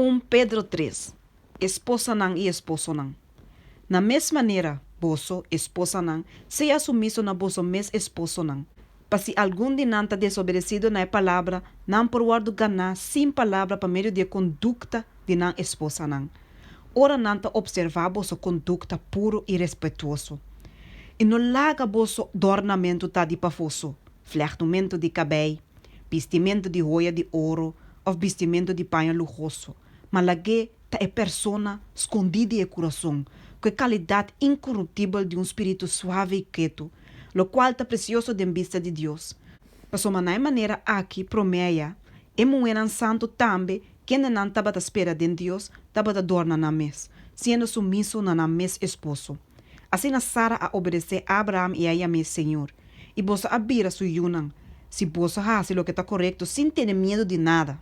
Un Pedro tres, Esposanan i esposonan. Na mes manera, boso, esposanan, sea sumiso na boso mes esposonan, pa si algun di nan ta desobedesido na e palabra, nan por wòrdu ganá sin palabra pa medio di e kondukta di nan esposanan, ora nan ta opservá boso kondukta puru i respetuoso. I no laga boso dòrnamentu ta di pafó so, flègtumentu di kabei, bistimentu di hoya di oro òf bistimentu di paña luhoso, ma lag'é ta e persona skondí di e kurason, ku e kalidat inkoruptibel di un spiritu suave i ketu, lokual ta presioso den bista di Dios. Pasobra na e manera aki promé ya, e muhénan santu tambe, kendenan tabata spera den Dios, tabata dòrna nan mes, siendo sumiso na nan mes esposo. Asina Sara a obedesé Abraham i a yam'é Señor. I boso a bira su yunan, si boso hasi loke ta korekto sin tene miedu di nada.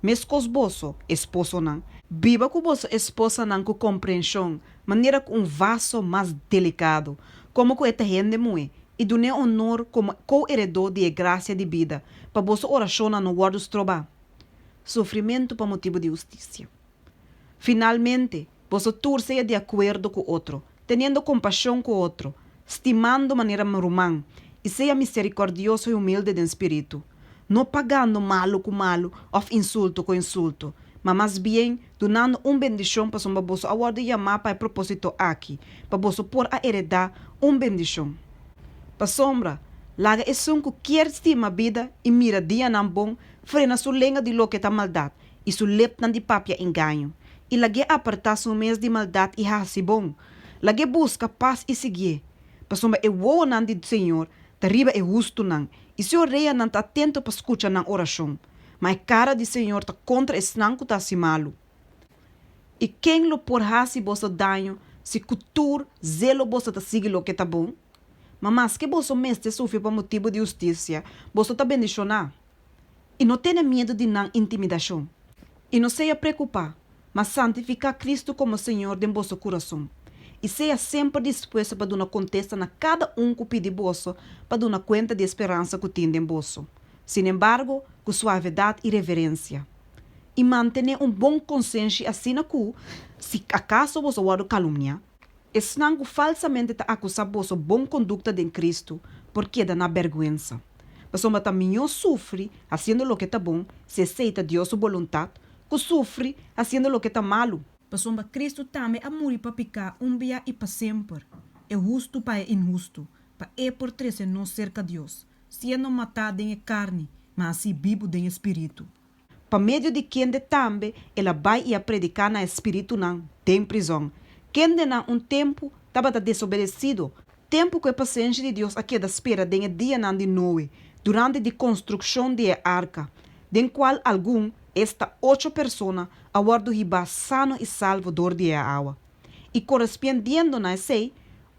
Meskos boso, esposonan, biba ku boso esposanan ku komprenshon, manera ku un vaso mas delikado, komo ku e ta hende muhé, i dun'é onor komo ko-eredó di e grasia di bida, pa boso orashonnan no wòrdu strobá. Sufrimentu pa motibu di hustisia. Finalmente, boso tur sea di akuerdo ku otro, teniendo kompashon ku otro, stimando manera ruman, i sea miserikòrdioso i humilde den spiritu, no pagando malu ku malu òf insulto ku insulto, ma mas bien dunando un bendishon pasobra boso a wòrdu yamá pa e propósito aki, pa boso por a eredá un bendishon. Pasobra, laga esun ku kier stima bida i mira dianan bon frena su lenga di loke ta maldat i su lepnan di papia engaño, i lag'é apartá su mes di maldat i hasi bon, lag'é buska pas i siguié. Pasobra e wowonan di Señor ta riba e hustunan, i su oreanan ta atento pa skucha nan orashon, ma e kara di Señor ta kontra esnan ku ta hasi malu. I ken lo por hasi boso daño si ku tur zelo boso ta sigui loke ta bon? Ma maske boso mester sufri pa motibu di hustisia, boso ta bendishoná. I no tene miedu di nan intimidashon. I no sea preokupá, ma santifiká Kristu komo Señor den boso kurason. I sea semper dispuesto pa duna kontesta na kada un ku pidi boso pa duna kuenta di e speransa ku tin den boso, sinembargo, ku suavedat i reverensia. I mantené un bon konsenshi asina ku, si akaso boso wòrdu kalumniá, Esnan ku falsamente ta akusá boso bon kondukta den Kristu por keda na bèrgwensa. Pasobra ta mihó sufri hasiendo loke ta bon, si esei ta Dios su boluntat, ku sufri hasiendo loke ta malu. Pasobra Kristu tambe a muri pa piká un bia i pa semper, e hustu pa e inhustu, pa e por trese nos serka Dios, siendo matá den e karni, ma hasí bibu den e spiritu. Pa medio di kende tambe el a bai i a prediká na e spiritunan den prizòn, kendenan un tempu tabata desobedesido, tempu ku e pasenshi di Dios a keda spera den e dianan di Noe, durante di konstrukshon di e arka, den kual algun, esta ocho persona, a wòrdu hibá sano i salvo dor di e awa. I korespiendiendo na esei,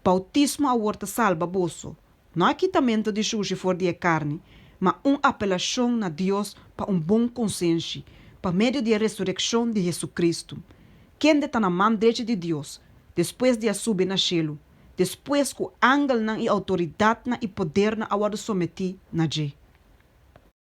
boutismo awor ta salba boso, No a kitamentu di shushi for di e karni, ma un apelashon na Dios pa un bon konsenshi, pa medio di e resurekshon di Hesukristu, kende ta na man drechi di Dios, despues di a subi na shelu, despues ku angelnan i outoridatnan i podernan a wòrdu sometí na dje.